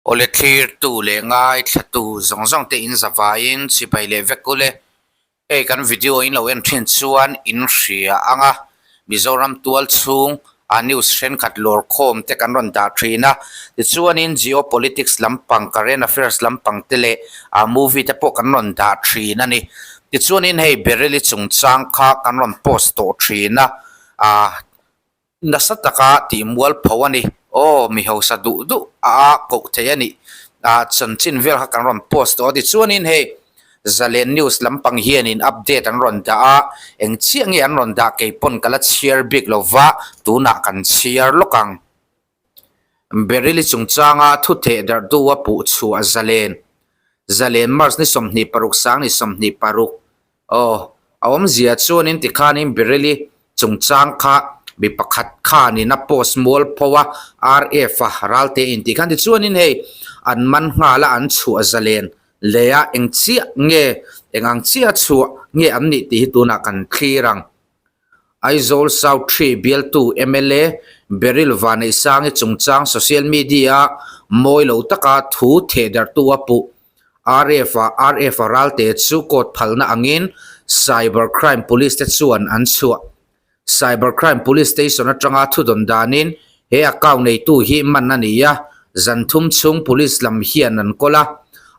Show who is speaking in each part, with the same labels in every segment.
Speaker 1: Awle thlirtu leh ngaithlatu zawng zawng te in zavaiin chibai leh vek ule. Hei kan video in lo en thin chuan in hria ang a, Mizoram tual chhung a news thenkhat lawr khawm te kan rawn dah thin a, tichuanin geopolitics lampang, current affairs lampang te leh a movie te pawh kan rawn dah thin a ni. Tichuanin hei Baryl-i chungchang kha kan rawn post tawh thin a, ah Nasa taka tih mualpho a ni. Aw, mi hausa duh duh a koh thei a nih. Ah, chanchin vel kha kan rawn post tawh a tichuanin hei Zalen News lampang hianin update an rawn dah a, eng chiah nge an rawn dah kei pawn ka la chhiar bik lo va, tunah kan chhiar lawk ang. Baryl-i chungchanga thu theh darh duh a puh chhuah Zalen. Zalen March ni 26 sang ni 26 Aw, a awmzia chuanin tikhanin Baryl-i chungchang kha mi pakhat khanin a post mual pho a, RF-a ralte in tih khan tichuanin hei an man nghal a, an chhuah zalen leh a, eng chiah nge, eng ang chiah chhuah nge an nih tih hi tunah kan thlir ang. Aizawl South Three bialtu mla Baryl Vaneihsangi chungchang social media-a mawi lo taka thu thehdarhtu a puh. RF-a RF-a ralte chu court phalna angin Cyber Crime Police te chuan an chhuah. Cyber Crime Police Station atanga thudawn danin he account neitu hi man a ni a, zan thum chhung police lam hian an kawl a,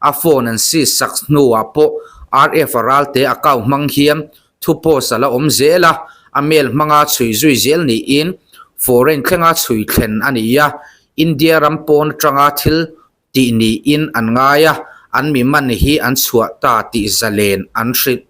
Speaker 1: a phone an seize sak hnuah pawh RF-a ralte account hmang hian Thu post a la awm zel a, a mail hmanga chhui zui zel niin foreign thlenga chhui thlen a ni a, India ram pawn atanga thil tih niin an ngai a, an mi man hi an chhuah ta tih zalen an hrilh.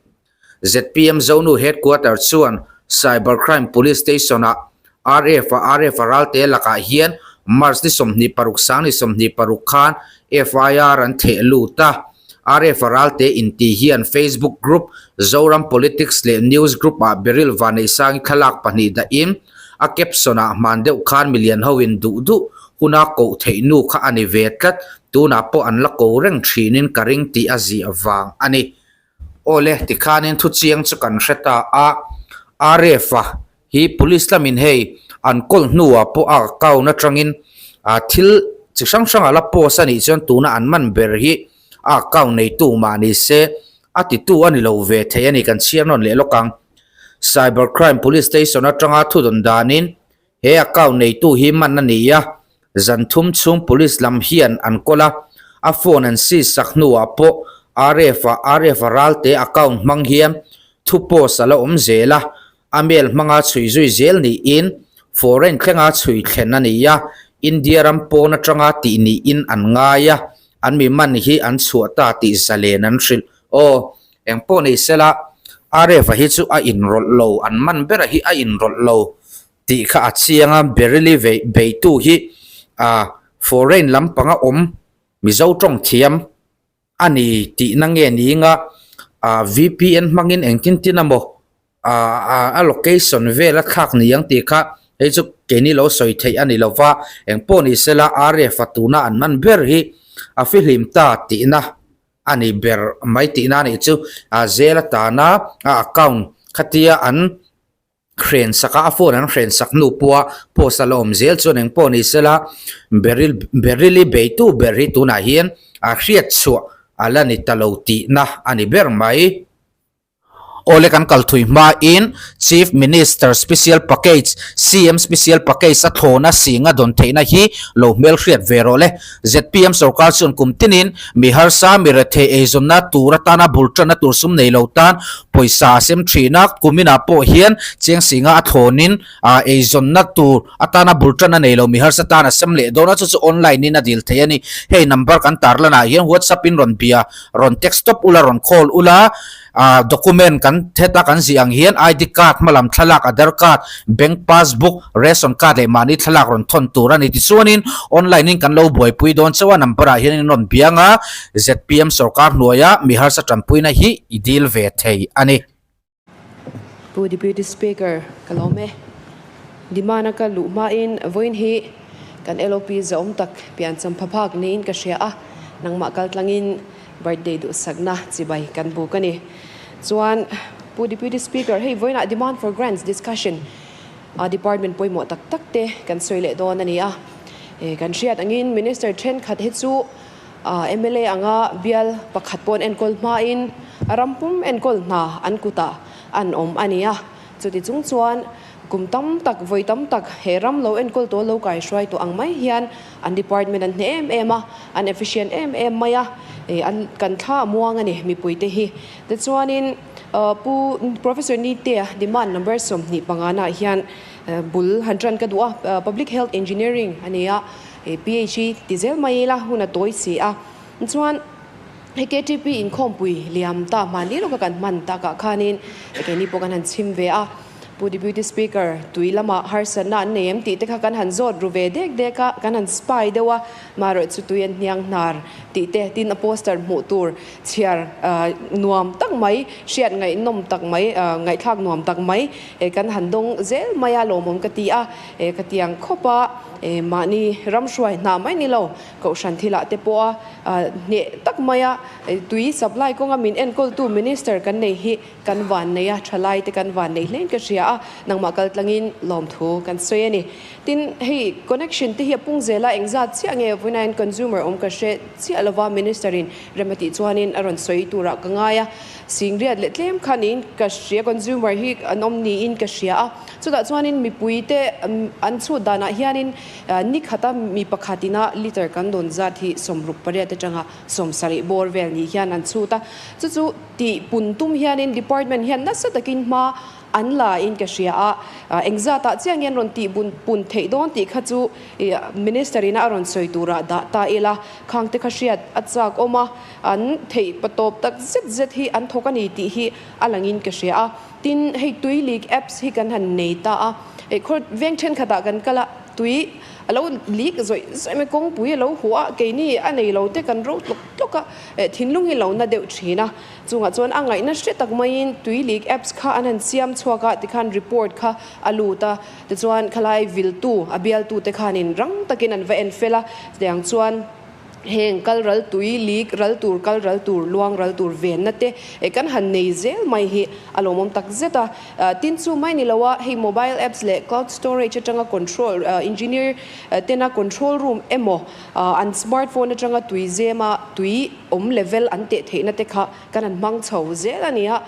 Speaker 1: Zpm Zonu Headquarter chuan Cyber Crime Police Station-ah RF-a RF-a ralte lakah hian March ni 26 sang ni 26 khan FIR an theh lut a. RF-a ralte inti hian Facebook group Zoram Politics leh News Group-ah Baryl Vaneihsangi thlalak pahnih dahin a caption-ah hman deuh khan milian hoin duh duh huna koh theih nu kha a ni ve tlat, tunah pawh an la ko reng thinin ka ring tih a ziah vang a ni. Awle, tikhanin thu chiang chu kan hre ta a, RF-a hi police lamin hei an kawl hnuah pawh a account atangin ah thil chi hrang hrang a la post a nih chuan tuna an man ber hi a account neitu mah ni se a titu a ni lo ve thei a ni kan chhiar nawn leh lawk ang. Cyber Crime Police Station atanga thudawn danin he account neitu hi man a ni a, zan thum chhung police lam hian an kawl a, a phone an seize sak hnuah pawh RF-a RF-a ralte account hmang hian thu post a la awm zel a, A mail hmanga chhui zui zel niin foreign thlenga chhui thlen a ni a, India ram pawn atanga tih niin an ngai a, an mi man hi an chhuah ta tih zalen an hrilh. Aw, eng pawh ni sela, RF-a hi chu a inrawlh lo, an man bera hi a inrawlh lo tih kha a chiang a, Baryl-i beitu hi foreign lampanga awm Mizo tawng thiam a ni tihna nge ni nga ah vpn hmangin engtin tin emaw ah a location vel a thlak ni ang tih kha hei chu keini lo sawi theih a ni lo va engpawh ni sela RF a tuna an man ber hi a fihlim ta tihna a ni ber mai tihna a nih chu ah zel atana a account khatia an hren sak a, a phone an hren sak hnu pawha post a la awm zel chuan eng pawh ni sela Baryl Baryl-i beitu ber hi tunah hian a hriat chhuah a la ni ta lo tihna a ni ber mai. Awle kan kal thui hmain Chief Minister Special Package, CM Special Package a thlawna singa dawn theihna hi lo hmelhriat ve rawh le. Zpm sorkar chuan kum tinin mi harsa mi rethei eizawnna tur atana bul tanna tur sum nei lo tan Pawisa a sem thin a, kuminah pawh hian cheng singa a thlawnin eizawnna tur atana bul tan a nei lo mi harsa tan a sem leh dawn a, chu chu online in a dil thei a ni. Hei number kan tarlanah hian WhatsApp in rawn bia, rawn text tawp ula, rawn call ula, document kan heta kan zih ang hian ID card, hmalam thlalak, Aadhaar card, bank passbook, ration card leh mahni thlalak rawn thawn tur a ni. Tichuanin online in kan lo buaipui dawn chauh a, number ah hian in rawn biang a, Zpm sorkar hnuaia mi harsa tanpuina hi i dil ve thei a ni.
Speaker 2: Pu Deputy Speaker, ka lawm e. Demand a ka luh hmain vawiin hi kan LOP zawm tak pian champha phak niin ka hria a, nangmah kal tlangin birthday duhsakna chibai kan buk a ni. Chuan Pu Deputy Speaker, hei vawiinah demand for grants discussion a department pawimawh tak tak te kan sawi leh dawn a ni a. Kan hriat angin Minister thenkhat hi chu mla anga bial pakhat pawn enkawl hmain ram pum enkawl hna an kutah an awm a ni a. Chuti chung chuan kum tam tak, vawi tam tak he ram lo enkawl tawh lo kaihruai tawh ang mai hian an department an hneh em em a, an efficient em em mai a, an kan thla a muang a ni mipuite hi. Tichuanin Pu Professor Nitea demand number 25 naah hian bul han tan ka duh a, Public Health Engineering a ni a, PHE ti zel mai ila hun a tawi si a. Chuan hei KTP inkhawmpui liam ta hmanni lawka kan hman takah khanin keini pawh kan han chhim ve a, Pu Deputy Speaker tui lamah harsatna an nei em tih te kha kan han zawt ru ve dek dek a, kan han spy deuh a, marawh chu tui an hniang hnar tih te tin a poster hmuh tur chhiar nuam tak mai, hriat ngaihnawm tak mai, ngaihthlak nuam tak mai kan han dawng zel mai a, lawmawm ka ti a, ka tiang khawp a, mahni ram hruai hna mai ni lo, kohhran thilah te pawha hneh tak maia tui supply kawnga min enkawltu Minister kan nei hi kan van nei a, thalai te kan van nei hlein ka hria a, nangmah kal tlangin lawmthu kan sawi a ni. Tin, hei connection te hi a pung zel a, engzat chiah nge vawiin consumer awm ka hre chiah lova Minister in rem a tih chuanin a rawn sawi turah ka ngai a, singriat leh tlem kha niin ka hria, consumer hi an awm niin ka hria a, chutah chuanin mipui te an chhut danah hianin ni khata mi pakhat ina liter kan dawn zat hi 68 atanga 70 bawr vel ni hian an chhut a, chu chu tih pun tum hianin department hian nasa takin hma an la in ka hria a, engzatah chiah nge an rawn tih bun pun theih dawn tih kha chu Minister ina a rawn sawi turah dah ta ila, khang te kha hriat a chak awm a, an theih patawp tak zet zet hi an thawk a ni tih hi a langin ka hria a. Tin, hei tui leak apps hi kan han nei ta a, khaw veng thenkhatah kan kal a, tui a lo leak zawih zawih mai, kawngpui a lo huh a, keini a nei lo te kan ro tlawk tlawk a, thinlung hi lo na deuh thin a. Chungah chuan a ngaihna hre tak maiin tui leak apps kha an han siam chhuak a, tikhan report kha a lut a, tichuan khalai viltu a bialtu te khanin rang takin an va en fel a, chutiang chuan heng kal ral tui leak ral tur kal ral tur luang ral tur venna te kan han nei zel mai hi a lawmawm tak zet a. Tin chu mai ni lo a, hei mobile apps leh cloud storage atanga control engineer tena control room emaw an smartphone atanga tui zema tui awm level an teh theihna te kha kan han hmang chho zel a ni a,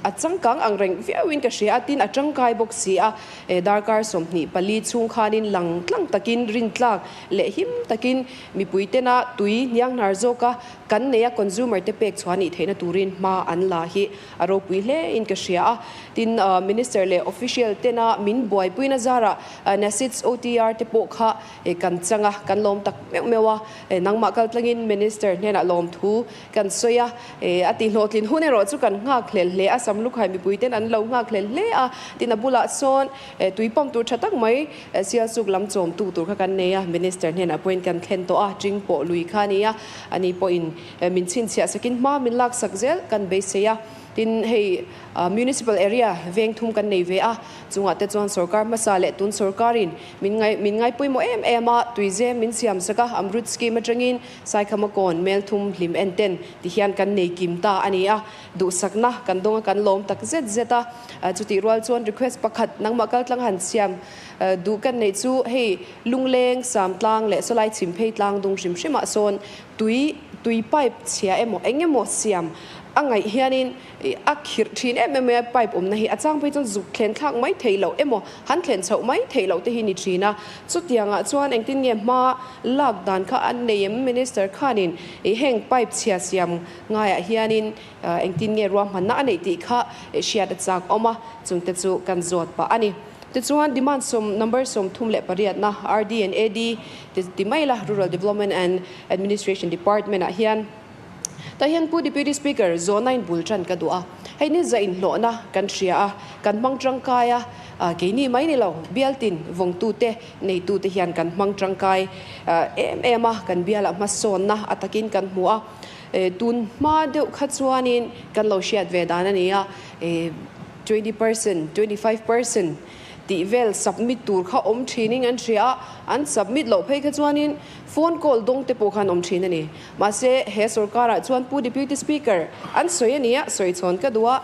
Speaker 2: a changkang ang reng viauin ka hria a, tin a tangkai bawk si a, darkar 24 chhung khanin lang tlang takin rintlak leh him takin mipui tena tui hnianghnar zawka kan nei a consumer te pek chhuah nih theihna turin hma an la hi a ropui hle in ka hria a, tin Minister leh official tena min buaipuina zarah NASIDS OTR te pawh kha kan chang a, kan lawm tak meuh meuh a, nangmah kal tlangin Minister hnenah lawmthu kan sawi a, a tihhlawhtlin hun erawh chu kan nghak hlel hle a, Samlukhai mipui ten an lo nghak hlel hle a, tin a bulah sawn tui pump tur tha tak mai Sialsuk lam chawmtu tur kha kan nei a, Minister hnenah pawhin kan thlen tawh a, Ching pawh lui kha a ni a, ani pawhin min chhinchhiah sakin hma min laksak zel kan beisei a, tin hei Municipal area veng thum kan nei ve a, chungah te chuan sorkar hmasa leh tun sorkarin min ngai min ngai pawimawh em em a, tuizem min siam sak a, Amrut scheme atangin Saikhama kawn mel thum hlim en ten ti hian kan nei kim ta a ni a, duhsakna kan dawng a kan lawm tak zet zet a, chutih rual chuan request pakhat nangmah kaltlang han siam duh kan neih chu hei Lungleng, Samtlang leh Sawlai Chhimphei tlang dung hrim hrimah sawn tui tui pipe chhia emaw eng emaw siam a ngaih hianin a khirh thin em em mai a, pipe awmna hi a chang phei chuan zuk thlen thlak mai theih loh emaw han thlen chhoh mai theih loh te hi ni thin a, chutiangah chuan engtin nge hma lak dan kha an nei em Minister khanin ih heng pipe chhia siam ngaiah hianin engtin nge ruahmanna a neih tih kha hriat a chak awm a, chungte chu kan zawt pah a ni. Tichuan demand sawm number 38 na RD and AD ti mai la Rural Development and Administration Department ah hian tah hian Pu Deputy Speaker zawhna in bul tan ka duh a, hei ni za inhlawhna kan hria a, kan hmang tangkai a, keini mai ni lo bialtin vawngtute neitute hian kan hmang tangkai em em a, kan bialah hmasawnna a takin kan hmu a, tun hma deuh kha chuanin kan lo hriat ve dan a ni a, 20%, 25% tih vel submit tur kha awm thinin an hria a, an submit loh phei kha chuanin phone call dawng te pawh khan awm thin a ni. Mahse, he sorkarah chuan Pu Deputy Speaker an sawi a ni a, sawi chhawn ka duh a,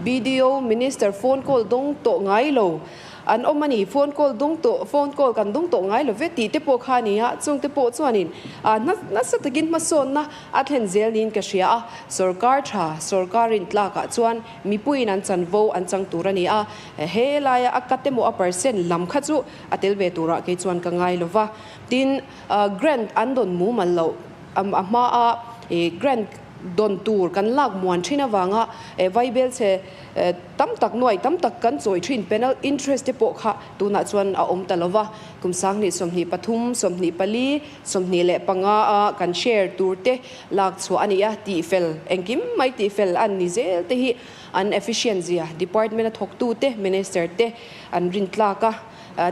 Speaker 2: BDO Minister phone call dawng tawh ngai lo. an awm a ni. Phone call dawng tawh, phone call kan dawng tawh ngai lo ve tih te pawh kha a ni a, chung te pawh chuanin nasa takin hmasawnna a thlen zel niin ka hria a. Sorkar tha, sorkarin tlakah chuan mipuiin an chanvo an chang tur a ni a, he laia a cut emaw a percent lam kha chu a tel ve turah kei chuan ka ngai lo va. Tin, grant an dawn mumal loh a hmaa grant dawn tur kan lak muan thin avanga vaibel chhe tam tak nuai tam tak kan chawi thin penal interest te pawh kha tunah chuan a awm ta lo va. Kum 2023, 24, 25 a kan share tur te lak chhuah a ni a, tihfel engkim mai tihfel an ni zel te hi an efficient zia department a thawktu te minister te an rintlak a.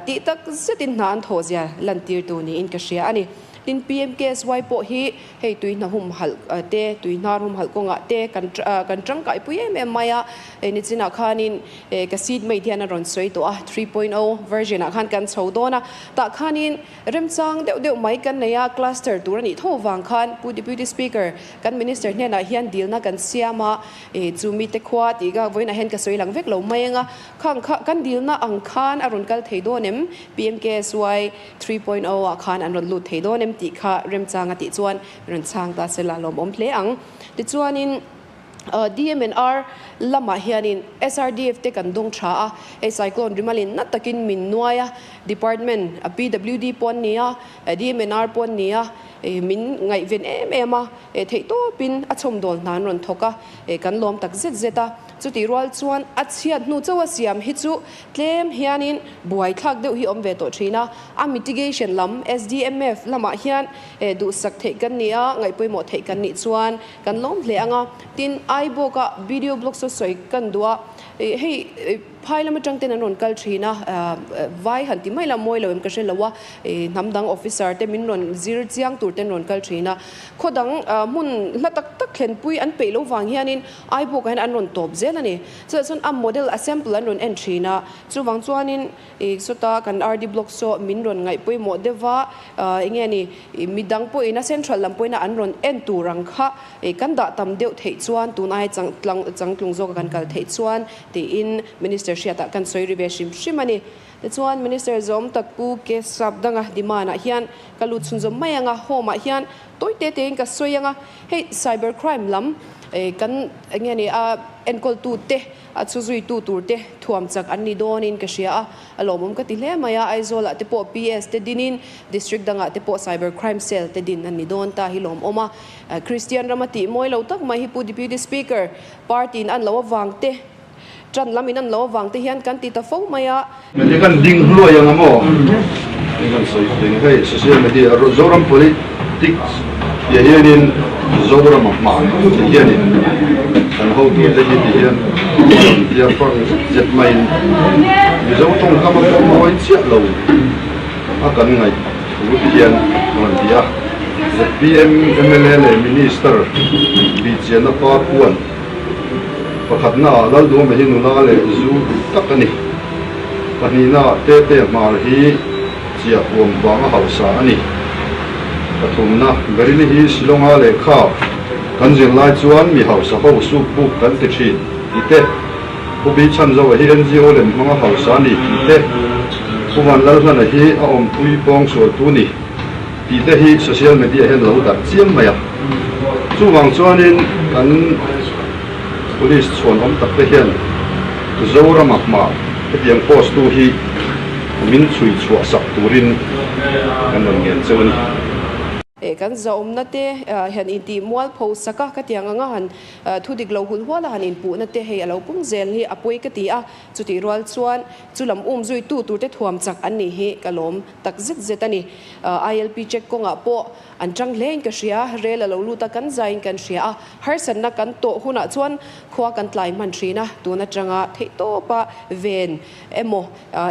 Speaker 2: Tih tak zetin hna an thawh zia lantirtu niin ka hria a ni. Tin, PMKSY pawh hi hei tui hna humhalh te, tui hnar humhalh kawngah te kan kan tangkaipui em em mai a. Hei nichinah khanin ka seat mate hian a rawn sawi tawh a, 3.0 version ah khan kan chho dawn a. Tah khanin remchang deuh deuh mai kan nei a, cluster tur a nih tho vang khan Pu Deputy Speaker kan Minister hnenah hian dilna kan siam a, chu mite khua tih ka vawiinah hian ka sawi lang vek lo mai ang a. Khang kha kan dilna ang khan a rawn kal thei dawn em? PMKSY 3.0 ah khan an rawn lut thei dawn em tih kha remchang a tih chuan rawn chhang ta se la lawmawm hle ang. Tichuanin DMNR lamah hianin SRDF te kan dawng tha a, hei cyclone rimalin na takin min nuai a, department PWD pawh an ni a, DMNR pawh an ni a, min ngaihven em em a, theihtawpin a chhawmdawl hna an rawn thawk a, kan lawm tak zet zet a. Chutih rual chuan a chhiat hnu chauh a siam hi chu tlem hianin buaithlak deuh hi awm ve tawh thin a, a mitigation lam SDMF lamah hian duhsak theih kan ni a, ngaihpawimawh theih kan nih chuan kan lawm hle ang a. Tin, Aibawka video blog saw sawi kan duh a, hei phai lam atang ten an rawn kal thin a, vai han ti mai la mawi lo em ka hre lo a, hnam dang officer te min rawn zir chiang tur ten rawn kal thin a, khaw dang hmun hla tak tak thlenpui an peih lo vang hianin Aibawkah hian an rawn tawp zel a ni. Chutah chuan a model, a sample an rawn en thin a. Chuvang chuanin ih sawta kan RD Block saw min rawn ngaih pawimawh deuh va, eng nge ni, midang pawhin a central lam pawhin an rawn en tur ang kha ih kan dah tam deuh theih chuan tun ai chang tlang changtlung zawka kan kal theih chuan tiin Minister hriatah kan sawi ri ve hrim hrim a ni. Tichuan Minister zawm tak Pu Kesap danga demand ah hian ka lut chhunzawm mai ang a, home ah hian Tawi te tein ka sawi ang a, hei cyber crime lam kan eng nge ni a enkawltu te, a chu zuitu tur te thuam chak an ni dawnin ka hria a, a lawmawm ka ti hle mai a, Aizawlah te pawh PS te dinin district dangah te pawh cyber crime cell te din an ni dawn ta hi lawmawm a, Christian rama tih mawi lo tak mai hi Pu Deputy Speaker party in an lo avang te Ṭan lam in an lo avang te hian kan ti ta fo mai a.
Speaker 3: Media kan ding hluai ang a maw? Eng kan sawi ding hei social media Zoram politics tih hianin Zoram a hma tih hianin kan hotute hi ti hian rawn tia fang zet zet maiin Mizo tawngkam a pawh mawi chiah lo a kan ngaih thu ti hian rawn ti a. ZPM mla leh Minister bihchiahna pa khuan Pakhatnaah Lalduhawma hi nula leh zu duh tak a ni. Pahnihnaah Tete Hmar hi chiah huam vanga hausa a ni. Pathumna, Berini hi Shillonga lehkha kan zir lai chuan mi hausa ho suk buk kan ti thin tih te, Pu Bi Chhanzoa hi NGO lem hmanga hausa a ni tih te, Pu Vanlalhlana hi a awmpui pawngsualtu ni tih te hi social media hian lo darh chiam mai a. Chuvang chuanin kan police chhuanawm tak te hian Zorama hma hetiang post tu hi min chhui chhuah sak turin kan rawn ngen cheu a ni.
Speaker 2: Kan zahawmna te hian intih mualpho sak a, ka tiang anga han thu dik lo hul hual a han inpuhna te hei a lo pung zel hi a pawi ka ti a, chutih rual chuan chu lam um zui tu tur te thuam chak an nih hi ka lawm tak zet zet a ni. ILP check kawngah pawh An tang hlein ka hria, rel a lo lut a, kan zaiin kan hria a, harsatna kan tawh hunah chuan khua kan tlai hman thin a, tun atanga theihtawpa ven emaw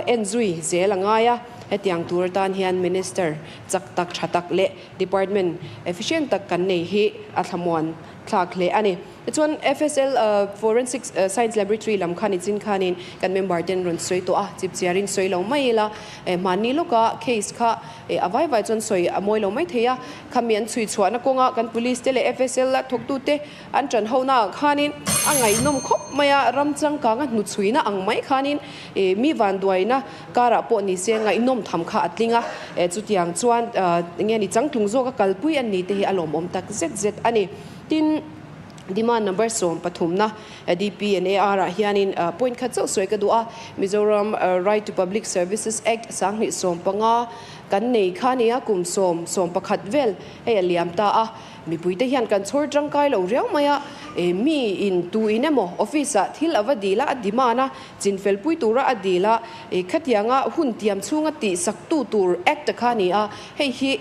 Speaker 2: en zui zel a ngai a, hetiang tur atan hian Minister chak tak tha tak leh Department efficient tak kan nei hi a thlamuan thlak hle a ni. Tichuan FSL Forensic Science Laboratory lam kha nichin khanin kan member ten rawn sawi tawh a, chipchiarin sawi lo mai ila, hmanni lawka case kha a vai vai chuan sawi a mawi lo mai thei a, khami an chhui chhuahna kawnga kan police te leh FSL a thawktute an tan hona ah khanin a ngaihnawm khawp mai a, ram changkanga hnuchhuina ang mai khanin mi vanduaina karah pawh ni se ngaihnawm tham kha a tling a, chutiang chuan enge ni changtlung zawka kalpui an ni te hi a lawmawm tak zet zet a ni. Tin, demand number 13na DP and AR ah hianin point khat chauh sawi ka duh a, Mizoram Right to Public Services Act 2015 kan nei kha nia kum sawm 11 vel hei a liam ta a, mipuite hian kan chhawr tangkai lo riau mai a, mi in tu in emaw office ah thil a va dil a, a demand a, chinfel pui tura a dil a, khatianga hun tiam chhunga tihsak tu tur Act kha ni a, hei hi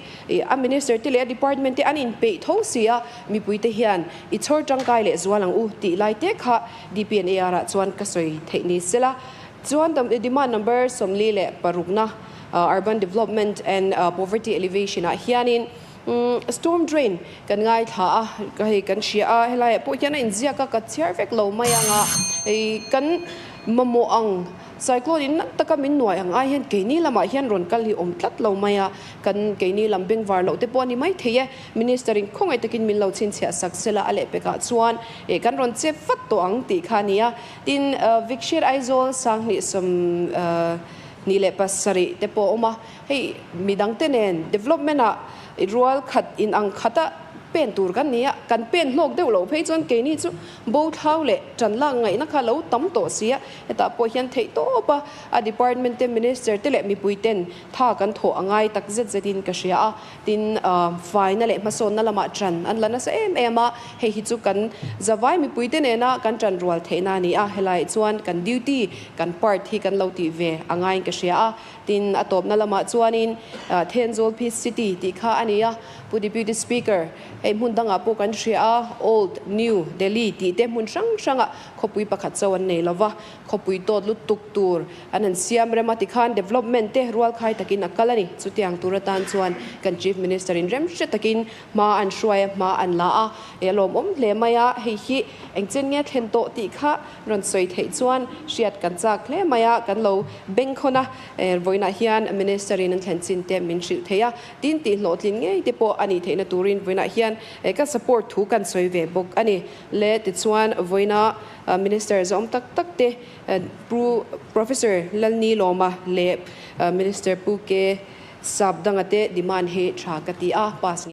Speaker 2: a Minister te leh a Department te an inpeih tho si a, mipuite hian i chhawr tangkai leh zual ang u tih lai te kha DPNAR ah chuan ka sawi theih ni sela. Chuan demand number 46na Urban Development and Poverty Alleviation ah hianin storm drain kan ngaithla a, hei kan hria a, helaiah pawh hian a inziak a, ka chhiar vek lo mai ang a, hei kan mamawh ang Cyclone in nat taka min nuai ang ai hian keini lamah hian rawn kal hi awm tlat lo mai a, kan keini lam bengvar loh te pawh a ni mai thei e. Minister in khawngaih takin min lo chhinchhiah sak sela a lehpekah chuan eh kan rawn chep vat tawh ang tih kha a ni a. Tin, Vikshir Aizawl 2027 te pawh a awm a, hei midang te nen development ah rual khat inang khata pen tur kan ni a, kan pen hlawk deuh loh phei chuan keini chu bo thlau leh tan lak ngaihna kha lo tam tawh si a, hetah pawh hian theih tawp a, a department te, minister te leh mipui ten tha kan thawh a ngai tak zet zet in ka hria a, tin faina leh hmasawnna lamah tan an la nasa em em a, hei hi chu kan zavai mipui te nena kan tan rual theihna a ni a, helaiah chuan kan duty, kan part hi kan lo tih ve a ngaiin ka hria a, tin a tawpna lamah chuanin Thenzawl Peace City tih kha a ni a, Pu Deputy Speaker, hei hmun dangah pawh kan hria a, Old, New, Delhi tih te hmun hrang hrangah khawpui pakhat chauh an nei lova, khawpui tawt lutuk tur an han siam rem a tikhan development te rualkhai takin a kal a ni. Chutiang tur atan chuan kan Chief Minister in remhre takin hma an hruai a, hma an la a, a lawmawm hle mai a, hei hi engchen nge thlen tawh tih kha rawn sawi theih chuan hriat kan chak hle mai a, kan lo bengkhawn a, vawiinah hian Minister in an thlen chin te min hrilh thei a. Tin tih hlawhtlin ngei te pawh a nih theihna turin vawiinah hian ka support thu kan sawi ve bawk a ni. Le tichuan vawiina Minister zawm tak tak te Pu Professor Lalni Lawma leh Minister Pu K Sapdanga te demand hi tha ka ti a, pass.